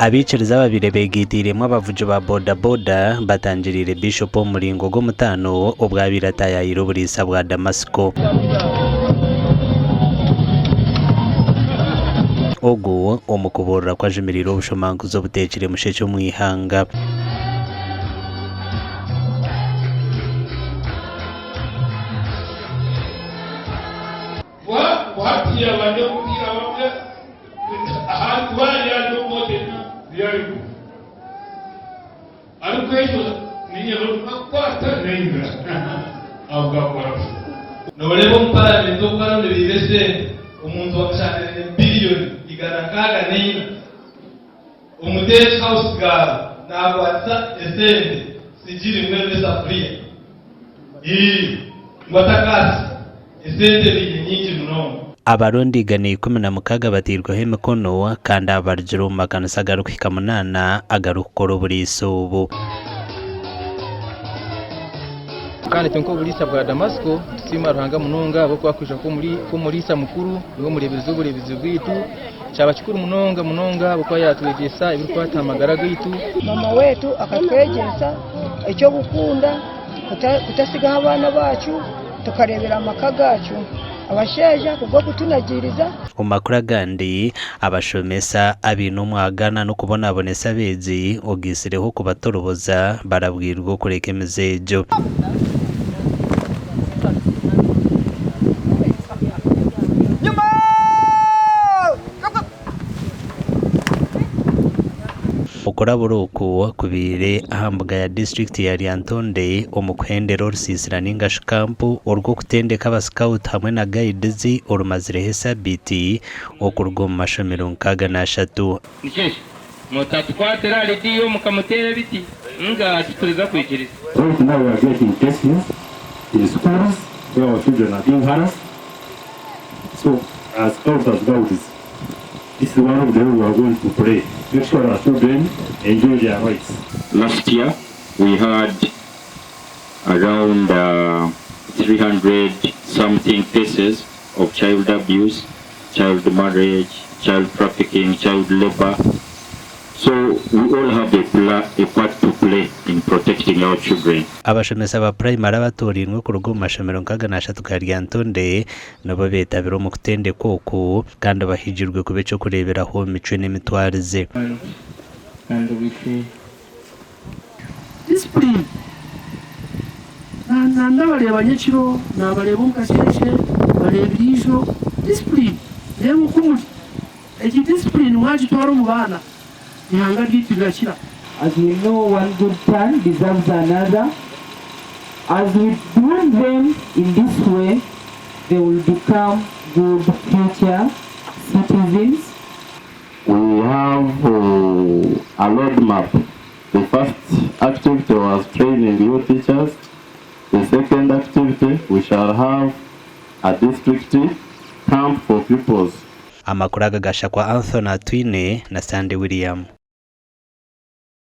Abaikiriza ababaire begaitiiremu abavugi ba boda boda batangiriire Bishop omu muringo gw'omutaano obu abaire ataayaayire oburiisa bwa Damasiko. Ogu omu kubuurira ku ajumiriire obushomankuzi obuteekire mushekye omu ihanga. Ahakuba yari ari omu hoteri niyo arikuba arikweshoza ninye bakukwata nainga ahabwa busha. Noreeba omu paramenti oku bariyo nibaiba esente omuntu akashanga aine biliyoni 164 omuteeki house girl nakwatisa esente sigiri mbwenu esafuriya ii ngu atakaasisa Esente baine nyingi munonga. Abarundi 116 batairweho emikono kandi aba barugire omu makanisa agarikuhika munaana agarikukora oburiisa obu. Kandi itwe nk'oburiisa bwa Damasiko nitusiima Ruhanga munonga ahabw'okuba kwija kw'omuriisa mukuru niwe mureeberezi w'obureeberezi bwaitu kyaba kikuru munonga munonga ahabw'okuba yaatwegyesa ebirikukwata aha magara gaitu. Mama wetu akatwegyesa eky'okukunda kutasigaho abaana baacu. Tukareebera amaka gaacu abashaija kubw'okutunagiiriza. Omu makuru agandi, abashomesa abaine omwagana n'okubonabonesa abeegi ogaitsireho okubatoroboza barabwirwe okureka emize egyo. Okurabura oku kubaire aha mbuga ya disiturikiti ya Lyantonde omu kuhendera orusiisira ninga shi kampu orw'okutendeka aba sikawuti hamwe na gayidizi orumazireho esabiiti okuruga omu mashomero 63. Niki eki? Mutatukwatira ahari Diyo mukamuteera ebiti? Ngaaha tituriza kwikiriza. Right now we are getting cases in schools where our children are being harassed so as scouts as guides This is one of the role we are going to play to make sure our children enjoy their rights. Last year we had around 300 something cases of child abuse, child marriage, child trafficking, child labour. So we all have a, pla a part to play in protecting our children. Abashomesa ba purayimari abatoorainwe kuruga omu mashomero 63 ga Lyantonde nibo beetabire omu kutendekwa oku kandi bahigirwe kuba eky'okureeberaho omu micwe n'emitwarize. Discipline. Na ndabareeba nyekiro, naabareeba omu kasheeshe, mbareeba eriijo. Discipline. Reeba oku muri. Egi discipline mwagitwara omu baana, eihanga ryaitu rirakira. As we know one good turn deserves another, as we groom them in this way they will become good future citizens. We have a road map, the first activity was training new teachers, the second activity we shall have a district camp for pupils. Amakuru aga gashakwa Anthony Atwine na Sandy William.